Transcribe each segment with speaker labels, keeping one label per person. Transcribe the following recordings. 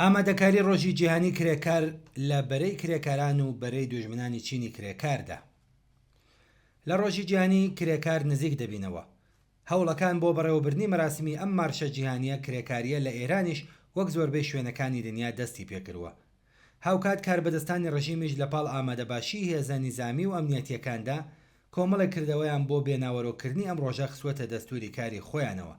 Speaker 1: ئامادەکاری ڕۆژی جیهانی کرێکار لە بەرەی کرێکاران و بەرەی دوژمنانی چینی کرێکاردا. لە ڕۆژی جیهانی کرێکار نزیک دەبینەوە. هەوڵەکان بۆ بەڕێوەبردنی مەراسمی ئەم مارشە جیهانییە کرێکارییە لە ئێرانیش وەک زۆربەی شوێنەکانی دنیا دەستی پێکردوە. هاوکات کاربەدەستانی ڕژیمیش لە پاڵ ئامادەباشیی هێزە نیزامی و ئەمنیەتییەکاندا، کۆمەڵێک کردەوەیان بۆ بێناوەرۆککردنی ئەم ڕۆژە خستووەتە دەستووری کاری خۆیانەوە.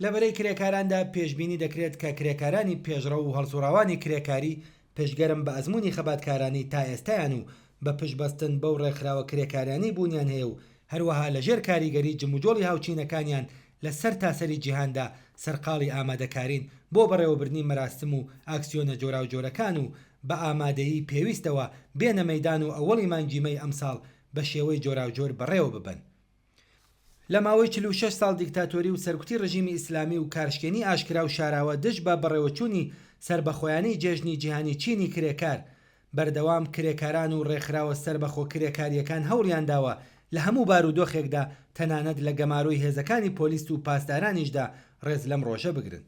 Speaker 1: لە بەرەی کرێکاراندا پێشبینی دەکرێت کە کرێکارانی پێشڕەو و هەڵسوڕاوانی کرێکاری پشتگەرم بە ئەزموونی خەباتکارانەی تا ئێستایان و بە پشتبەستن بەو ڕێکخراوە کرێکاریانەی بوونیان هەیە و هەروەها لە ژێر کاریگەری جموجۆڵی هاوچینەکانیان لە سەرتاسەری جیهاندا سەرقاڵی ئامادەکارین بۆ بەڕێوەبردنی مەراسم و ئاکسیۆنە جۆراوجۆرەکان و بە ئامادەیی پێویستەوە بێنە مەیدان و ئەوەڵی مانگی مەی ئەمساڵ بە شێوەی جۆراوجۆر بەڕێوە ببەن. لە ماوەی 46 ساڵ دیکتاتۆری و سەرکوتی ڕژیمی ئیسلامی و کارشکێنی ئاشکرا و شاراوە دژ بە بەڕێوەچوونی سەربەخۆیانەی جێژنی جیهانی چینی کرێکار، بەردەوام کرێکاران و ڕێکخراوە سەربەخۆ کرێکارییەکان هەوڵیان داوە لە هەموو بارودۆخێکدا تەنانەت لە گەمارۆی هێزەکانی پۆلیس و پاسدارانیشدا ڕێز لەم ڕۆژە بگرن.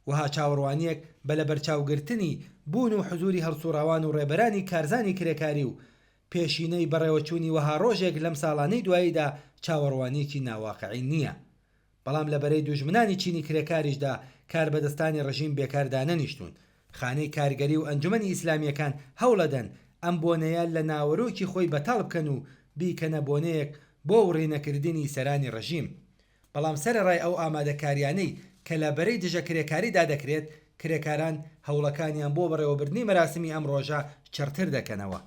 Speaker 1: وەها چاوەڕوانییەک بە لەبەرچاوگرتنی بوون و حزووری هەڵسووڕاوان و ڕێبەرانی کارزانی کرێکاری و پێشینەی بەڕێوەچوونی وەها ڕۆژێک لەم ساڵانەی دواییدا چاوەڕوانییەکی ناواقعی نییە. بەڵام لە بەرەی دوژمنانی چینی کرێکاریشدا کاربەدەستانی ڕژیم بێکار دانەنیشتوون. خانەی کارگەری و ئەنجومەنی ئیسلامییەکان هەوڵەدەن ئەم بۆنەیە لە ناوەرۆکی خۆی بەتاڵ بکەن و بیکەنە بۆنەیەک بۆ وڕینەکردنی سەرانی ڕژیم. بەڵام سەرەڕای ئەو ئامادەکاریانەی کە لە بەرەی دژە کرێکاریدا دەکرێت، کرێکاران هەوڵەکانیان بۆ بەڕێوەبردنی مەراسمی ئەم ڕۆژە چڕتر دەکەنەوە.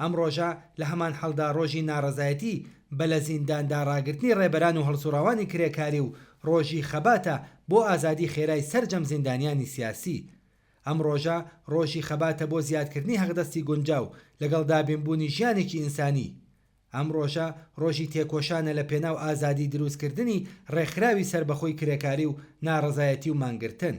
Speaker 1: ئەم ڕۆژە لە هەمانحاڵدا ڕۆژی ناڕەزایەتی بە لە زینداندا ڕاگرتنی ڕێبەران و هەڵسوڕاوانی کرێکاری و ڕۆژی خەباتە بۆ ئازادی خێرای سەرجەم زیندانیانی سیاسی. ئەم ڕۆژە ڕۆژی خەباتە بۆ زیادکردنی هەقدەستی گونجاو لەگەڵ دابینبوونی ژیانێکی ئینسانی. ئەم ڕۆژە ڕۆژی تێکۆشانە لە پێناو ئازادی دروستکردنی ڕێکخراوی سەربەخۆی کرێکاری و ناڕەزایەتی و مانگرتن،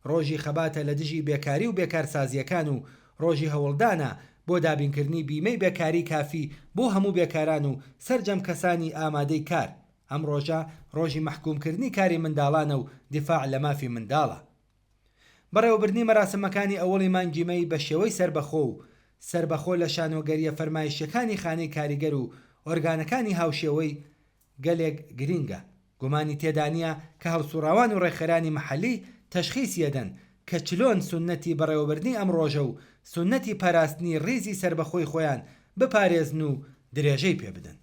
Speaker 1: ڕۆژی خەباتە لە دژی بێکاری و بێکارسازییەکان و ڕۆژی هەوڵدانە بۆ دابینکردنی بیمەی بێکاری کافی بۆ هەموو بێکاران و سەرجەم کەسانی ئامادەی کار، ئەم ڕۆژە ڕۆژی مەحکومکردنی کاری منداڵانە و دیفاع لە مافی منداڵە. بەڕێوەبردنی مەراسمەکانی ئەوەڵی مانگی مەی بە شێوەی سەربەخۆ و سەربەخۆ لە شانۆگەرییە فەرمایشییەکانی خانەی کاریگەر و ئۆرگانەکانی هاوشێوەی گەلێک گرینگە. گومانی تێدا نییە کە هەڵسووڕاوان و ڕێکخەرانی مەحەلی تەشخیسی ئەدەن کە چلۆن سوننەتی بەڕێوەبردنی ئەم ڕۆژە و سوننەتی پاراستنی ڕیزی سەربەخۆی خۆیان بپارێزن و درێژەی پێ بدەن.